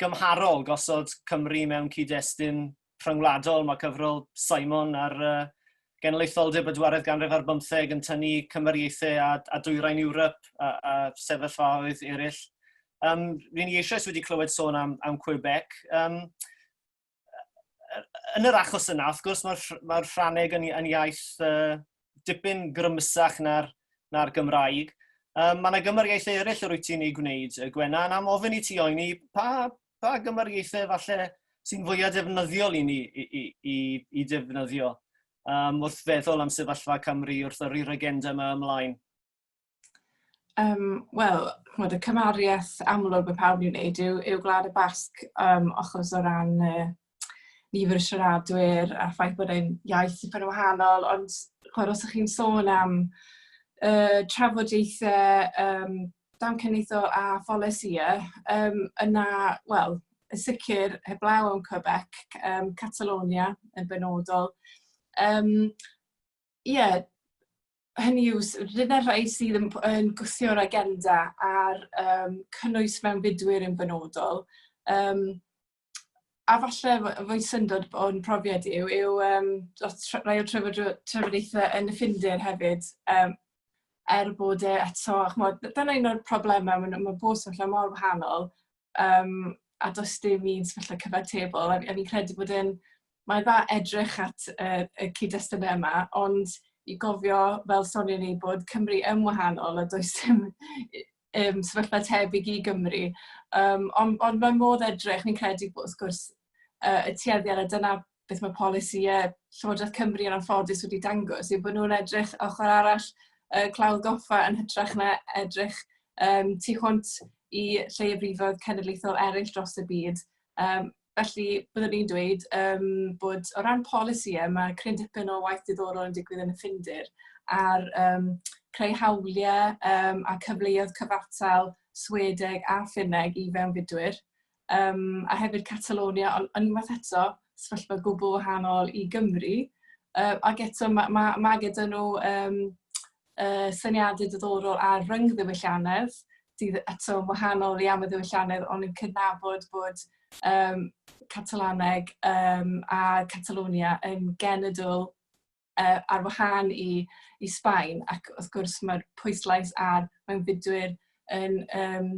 gymharol gosod Cymru mewn cyd-destun rhyngwladol. Mae cyfrol Simon ar uh, genedlaetholdeb y dwaredd ganrif ar bymtheg yn tynnu cymariaethau a, a dwyrain Ewrop a, a sefyllfaoedd eraill. Um, Rydyn ni eisoes wedi clywed sôn am, am Quebec. Um, yn yr achos yna, wrth gwrs, mae'r mae Ffrangeg yn, yn iaith uh, dipyn grymusach na'r, na Gymraeg. Um, mae yna gymariaethau eraill yr wyt ti'n ei gwneud, Gwenan, am ofyn i ti oeni, pa, pa gymariaethau falle sy'n fwyaf defnyddiol i ni i, i, i, i defnyddio um, wrth feddwl am sefyllfa Cymru wrth yrru'r agenda yma ymlaen? Um, Wel, ch'mod, y cymariaeth amlwg mae pawb yn ei wneud yw, yw Gwlad y Basg, um, achos o ran uh, nifer y siaradwyr a'r ffaith bod e'n iaith dipyn yn wahanol, ond ch'mod, os ych chi'n sôn am uh, trafodaethau um, damcaniaethol a pholisïau, um, yna, wel, yn sicr, heblaw am Quebec, um, Catalonia yn benodol. Um, yeah, hynny yw, rydyn rhai sydd yn, yn gwthio'r agenda ar um, cynnwys mewnfudwyr yn benodol. Um, a falle fwy syndod o'n profiad yw, yw um, lot, rhai o'r trafodaethau yn y Ffindir hefyd, um, er bod e eto, ch'mod, dyna un o'r problemau, mae'n ma bob sefyllfa mor wahanol, um, a does dim un sefyllfa cyfatebol, a, a fi'n credu bod e'n, mae'n dda edrych at y, y cyd-destunau yma, ond i gofio, fel sonion ni, bod Cymru yn wahanol a does dim um, sefyllfa tebyg i Gymru. Um, ond, ond mae modd edrych, fi'n credu bod wrth gwrs uh, y tueddiad, a dyna beth mae polisi uh, Llywodraeth Cymru yn anffodus wedi dangos, yw bod nhw'n edrych ochr arall uh, Clawdd Goffa yn hytrach na edrych um, tu hwnt i lleiafrifoedd cenedlaethol eraill dros y byd. Um, felly, byddwn ni'n dweud um, bod o ran polisïau, mae cryn dipyn o waith diddorol yn digwydd yn y Ffindir ar um, creu hawliau um, a cyfleoedd cyfartal Swedeg a Ffinneg i fewnfudwyr, um, a hefyd Catalonia, ond unwaith eto, sefyllfa gwbl wahanol i Gymru. Uh, ac eto, mae ma, ma gyda nhw um, uh, syniadau diddorol ar ryngddiwylliannedd, sydd eto yn wahanol i am y ddiwylliannedd, ond yn cydnabod bod um, Catalaneg um, a Catalonia yn genedl uh, ar wahân i, i Sbaen, ac wrth gwrs mae'r pwyslais ar mewnfudwyr yn um,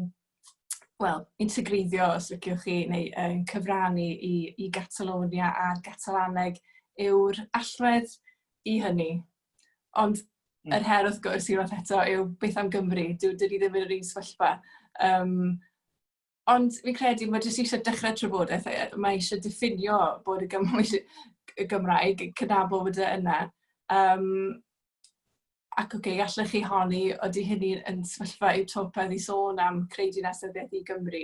wel, integreiddio, os liciwch chi, neu yn cyfrannu i, i Gatalonia a'r Gatalaneg yw'r allwedd i hynny. Ond mm. yr her wrth gwrs unwaith eto yw beth am Gymru, dyw dydy ddim yn yr un sefyllfa. Um, ond fi'n credu mae jyst eisiau dechrau trafodaeth, mae eisiau diffinio bod y, Gym y Gymraeg, cydnabod bod e yna. Um, ac oce, okay, gallech chi honni, oeddi hynny yn sefyllfa utopaidd i sôn am creu dinasyddiaeth i Gymru,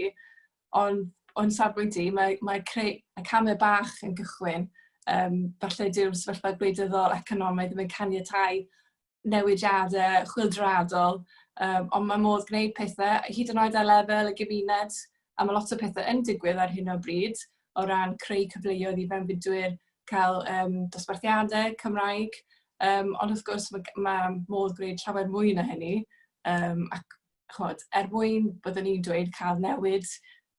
ond o'n safbwynt i, mae, mae creu, y camau bach yn cychwyn, um, falle dyw'r sefyllfa gwleidyddol economaidd ddim yn caniatáu newidiadau chwyldroadol, um, ond mae modd gwneud pethau, hyd yn oed ar lefel y gymuned, a mae lot o pethau yn digwydd ar hyn o bryd o ran creu cyfleoedd i fewnfudwyr cael um, dosbarthiadau Cymraeg, um, ond wrth gwrs mae, mae modd gwneud llawer mwy na hynny, um, ac ch'mod, er mwyn, byddwn i'n dweud, cael newid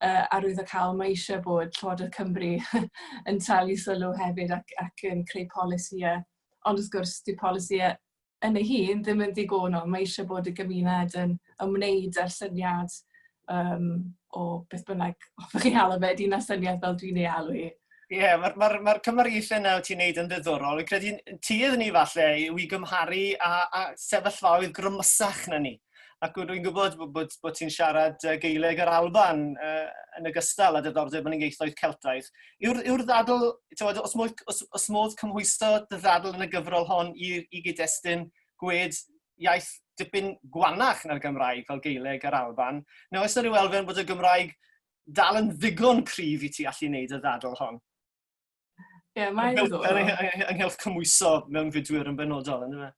uh, arwyddocaol, mae eisiau bod Llywodraeth Cymru yn talu sylw hefyd ac, ac yn creu polisïau. Ond wrth gwrs, dyw polisïau yn ei hun ddim yn ddigonol. Mae eisiau bod y gymuned yn ymwneud â'r syniad um, o beth bynnag hoffech chi alw fe, dinasyddiaeth fel dwi'n ei alw hi. Ie, yeah, mae'r ma ma cymariaethau yna wyt ti'n neud yn ddiddorol. Fi'n credu tuedd ni falle yw i gymharu â, â sefyllfaoedd grymysach na ni. Ac rwy'n gwybod bod, bod, bod ti'n siarad Gaeleg yr Alban uh, yn ogystal â diddordeb yn ieithoedd Celtaidd. Yw'r yw ddadl, tywed, os, modd, os, os modd cymhwyso dy ddadl yn y gyfrol hon i, i gyd-destun gwed iaith dipyn gwanach na'r Gymraeg fel Gaeleg yr Alban, neu oes yna rhyw elfen bod y Gymraeg dal yn ddigon cryf i ti allu wneud y ddadl hon? Ie, yeah, mae'n ddiddorol. Ynghylch cymwyso mewn fudwyr yn benodol, ynddo fe?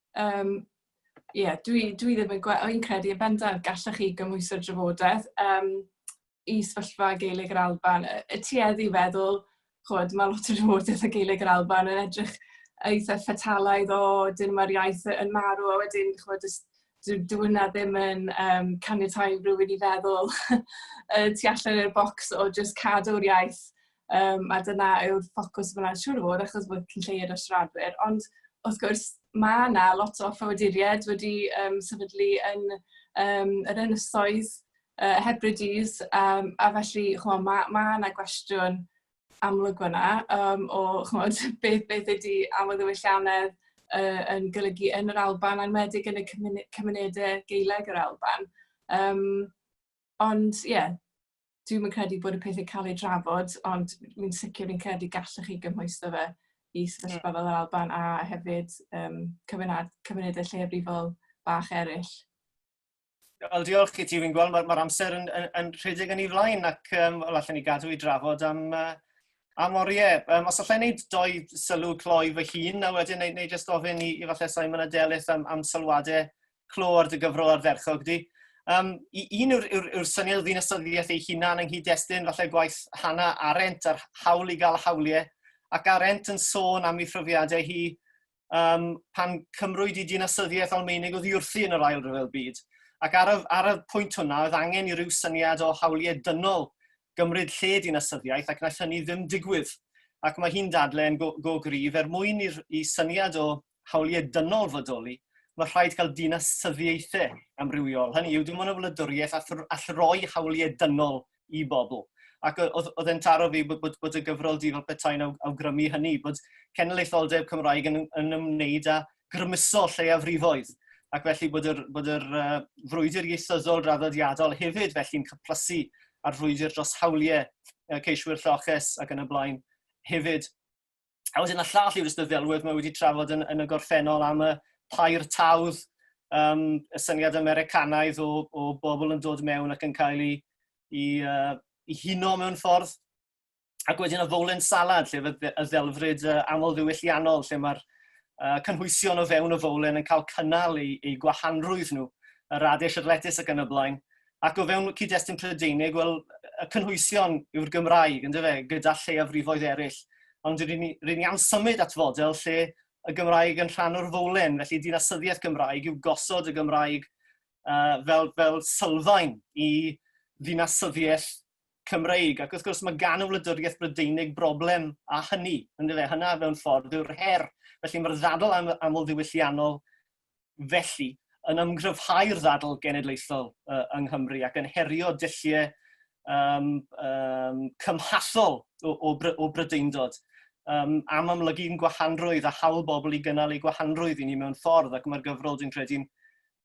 Ie, yeah, dwi, dwi ddim yn gweld, o'n credu yn bendant gallech chi gymhwyso'r drafodaeth i sefyllfa Gaelig yr Alban. Y tueddu i feddwl, chod, mae lot o drafodaeth o Gaelig yr Alban yn edrych eitha ffatalaidd o dyn mae'r iaith yn marw, a wedyn, chod, dyw, dyw hwnna ddim yn caniatáu rhywun i feddwl tu allan i'r bocs o jyst cadw'r iaith. A dyna yw'r ffocws fyna siŵr o fod, achos bod cyn lleied o siaradwyr. Ond wrth gwrs, mae yna lot o ffoaduriaid wedi sefydlu yn yr ynysoedd Hebrides, a felly ch'mo', ma' 'na gwestiwn amlwg fyna o ch'mod beth, beth ydy amlddiwylliannedd yn golygu yn yr Alban, a'n enwedig yn y cymunedau Gaeleg yr Alban. Ond ie, yeah, dwi'm yn credu bod y peth yn cael ei drafod, ond mi'n sicr fi'n credu gallech chi gymhwyso fe i sefyllfa fel yr Alban a hefyd cymunedau lleiafrifol bach eraill. Wel, diolch i ti. Fi'n gweld mae'r ma amser yn, yn, yn rhedeg yn ei flaen ac wel, allan ni gadw i drafod am oriau. Os allai wneud doi sylw cloi fy hun a wedyn neu, neu jyst ofyn i falle Simon a Delyth am sylwadau clo ar dy gyfrol ardderchog di. Un yw'r yw, yw syniad o ddinasyddiaeth ei hunan yng nghyd-destun falle gwaith Hannah Arendt a'r hawl i gael hawliau, ac Arendt yn sôn am ei phrofiadau hi pan cymrwyd i dinasyddiaeth Almaenig oddi wrthi yn yr Ail Ryfel Byd. Ac ar y, ar y pwynt hwnna, oedd angen i ryw syniad o hawliau dynol gymryd lle dinasyddiaeth, ac wnaeth hynny ddim digwydd. Ac mae hi'n dadle yn go, go gryf, er mwyn i'r i syniad o hawliau dynol fodoli, mae rhaid cael dinasyddiaethau amrywiol. Hynny yw, dim ond y wladwriaeth all, all roi hawliau dynol i bobl. Ac oedd e'n taro fi bod y gyfrol di fel petai'n awgrymu hynny, bod cenedlaetholdeb Cymraeg yn ymwneud â grymuso lleiafrifoedd, ac felly bod yr frwydr ieithyddol draddodiadol hefyd felly'n cyplysu a'r frwydr dros hawliau ceiswyr lloches ac yn y blaen hefyd. A wedyn y llall yw'r y ddelwedd mae wedi trafod yn y gorffennol am y pair tawdd, y syniad Americanaidd o bobl yn dod mewn ac yn cael ei huno mewn ffordd. Ac wedyn y fowlen salad, lle y ddelfryd amlddiwylliannol, lle mae'r cynhwysion o fewn y fowlen yn cael cynnal eu gwahanrwydd nhw, y radish, yr letys ac yn y blaen. Ac o fewn cyd-destun Prydeinig, wel, y cynhwysion yw'r Gymraeg, yndyfe, gyda lleiafrifoedd eraill. Ond rydyn ni am symud at fodel lle y Gymraeg yn rhan o'r fowlen, felly dinasyddiaeth Gymraeg yw gosod y Gymraeg fel sylfaen i ddinasyddiaeth Cymreig. Ac wrth gwrs mae gan y wladwriaeth Brydeinig broblem â hynny, yndyfe, hynna mewn ffordd yw'r her. Felly mae'r ddadl amlddiwylliannol felly yn ymgryfhau'r ddadl genedlaethol yng Nghymru ac yn herio dulliau cymhathol o Brydeindod am amlygu'n gwahanrwydd a hawl bobl i gynnal eu gwahanrwydd i ni mewn ffordd, ac mae'r gyfrol dwi'n credu'n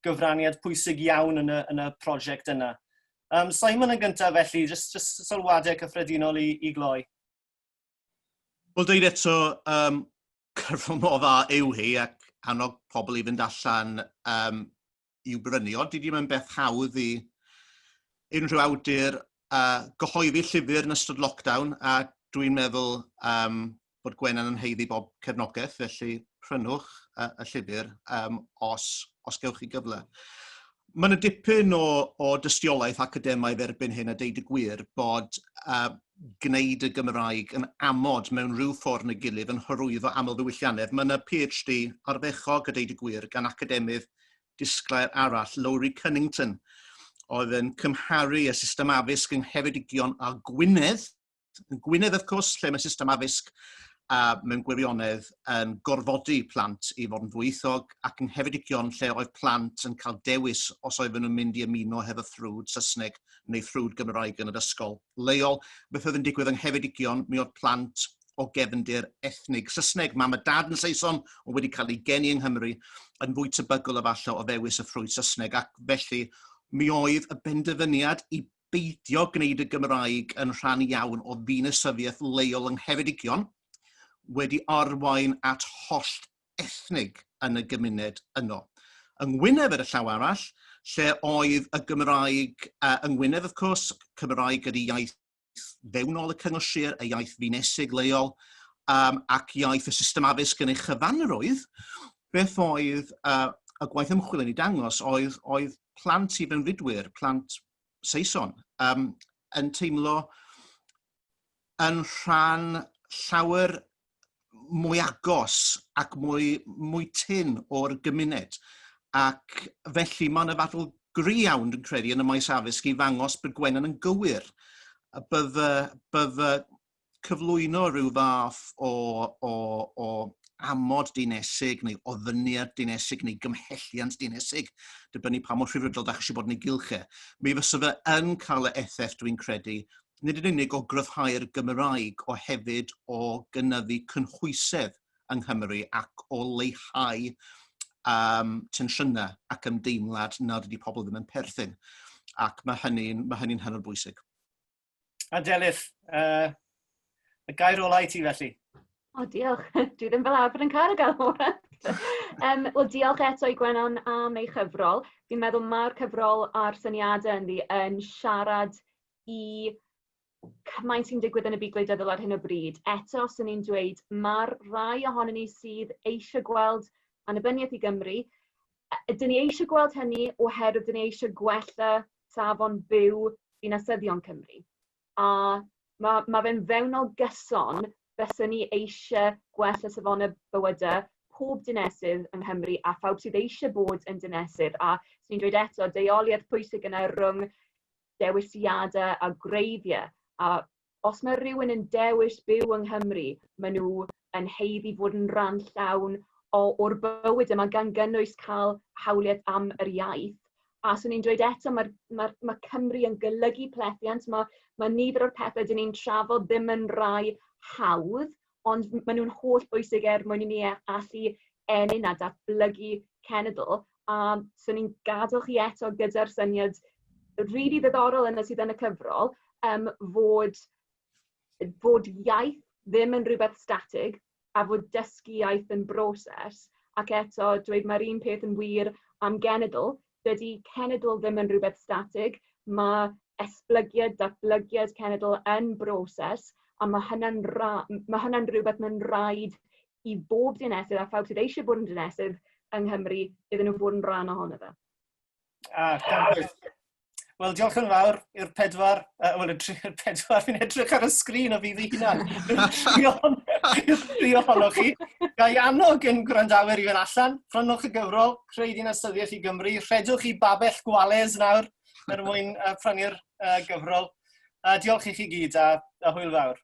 gyfraniad pwysig iawn yn y prosiect yna. Simon yn gyntaf felly, just sylwadau cyffredinol i gloi. Wel, dweud eto, cyfrol mor dda yw hi ac annog pobl i fynd allan i'w brynu. Ond di ddim yn beth hawdd i unrhyw awdur gyhoeddi llyfr yn ystod lockdown, a dwi'n meddwl bod Gwenan yn haeddu bob cefnogaeth, felly prynwch y llyfr os gewch chi gyfle. Mae yna dipyn o dystiolaeth academaidd erbyn hyn a deud y gwir bod gwneud y Gymraeg yn amod mewn rhyw ffordd neu gilydd yn hyrwyddo amlddiwylliannedd. Mae yna PhD ardderchog a deud y gwir gan academydd disglair arall, Lowri Cunnington, oedd yn cymharu y system addysg yng Ngheredigion a Gwynedd. Yn Gwynedd, wrth gwrs, lle mae system addysg mewn gwirionedd yn gorfodi plant i fod yn ddwyieithog, ac yng Ngheredigion lle oedd plant yn cael dewis os oedden nhw'n mynd i ymuno hefo ffrwd Saesneg neu ffrwd Gymraeg yn yr ysgol leol. Beth oedd yn digwydd yng Ngheredigion, mi oedd plant o gefndir ethnig Saesneg, mam a dad yn Saeson, ond wedi cael eu geni yng Nghymru, yn fwy tebygol efallai o ddewis y ffrwd Saesneg, ac felly mi oedd y benderfyniad i beidio gwneud y Gymraeg yn rhan iawn o ddinasyddiaeth leol yng Ngheredigion wedi arwain at hollt ethnig yn y gymuned yno. Yng Ngwynedd ar y llaw arall, lle oedd y Gymraeg, yng Ngwynedd wrth gwrs, Cymraeg ydy iaith fewnol y cyngor sir, y iaith ddinesig leol, um, ac iaith y system addysg yn ei chyfanrwydd, beth oedd uh, y gwaith ymchwil yn ei dangos oedd, oedd plant i fewnfudwyr, plant Saeson, um, yn teimlo yn rhan llawer mwy agos ac mwy, mwy tyn o'r gymuned. Ac felly mae yna faddl gry iawn, dwi'n credu, yn y maes addysg i ddangos bod Gwenan yn gywir. Bydde, bydde cyflwyno rhyw fath o, o, o amod dinesig neu ofyniad dinesig neu gymhelliant dinesig, dibynnu pa mor rhyfrydol da chi eisiau bod yn ei gylch e. Mi fysa fe yn cael y effaith, dwi'n credu, nid yn unig o gryfhau'r Gymraeg, o hefyd o gynyddu cynhwysedd yng Nghymru ac o leihau um, tensiynau ac ymdeimlad nad ydy pobl ddim yn perthyn. Ac mae hynny'n mae hynny hynod bwysig. A Delyth, uh, y gair ola i ti felly. O, diolch. Dwi ddim fel arfer yn cael y gair ola. um, Wel, diolch eto i Gwenan am ei chyfrol. Fi'n meddwl mae'r cyfrol a'r syniadau ynddi yn siarad i cymaint sy'n digwydd yn y byd gwleidyddol ar hyn o bryd. Eto, swn i'n dweud, mae'r rai ohonon ni sydd eisiau gweld annibyniaeth i Gymru, dyn ni eisiau gweld hynny oherwydd dyn ni eisiau gwella safon byw dinasyddion Cymru. A mae, mae fe'n fewnol gyson byswn ni eisiau gwella safonau bywydau pob dinesydd yng Nghymru a phawb sydd eisiau bod yn dinesydd. A swn i'n dweud eto, deuoliaeth pwysig yna rhwng dewisiadau a gwreiddiau. A os mae rhywun yn dewis byw yng Nghymru, maen nhw yn haeddu fod yn rhan llawn o, o'r bywyd yma, gan gynnwys cael hawliad am yr iaith. A swn i'n dweud eto, mae'r mae, mae Cymru yn golygu plethiant, mae, mae nifer o'r pethau dyn ni'n trafod ddim yn rai hawdd, ond maen nhw'n holl bwysig er mwyn i ni allu ennyn a datblygu cenedl. A swn i'n gadael chi eto gyda'r syniad rili really ddiddorol yna sydd yn y cyfrol, um, fod, fod iaith ddim yn rhywbeth statig a fod dysgu iaith yn broses, ac eto dweud mae'r un peth yn wir am genedl, dydy cenedl ddim yn rhywbeth statig, mae esblygiad, datblygiad cenedl yn broses, a mae hynna'n, mae hynna'n rhywbeth mae'n rhaid i bob dinesydd a phawb sydd eisiau bod yn dinesydd yng Nghymru iddyn nhw fod yn rhan ohono fe. Ah, ganbwyll. Wel, diolch yn fawr i'r pedwar, uh, wel, i'r pedwar, fi'n edrych ar y sgrin o fi fy hunan. I'r tri ohonoch chi. Ga i annog yn gwrandawyr i fynd allan, prynwch y gyfrol, creu dinasyddiaeth i Gymru, rhedwch i babell Gwales nawr er mwyn uh, prynu'r uh, gyfrol. Uh, diolch i chi gyd a, a hwyl fawr.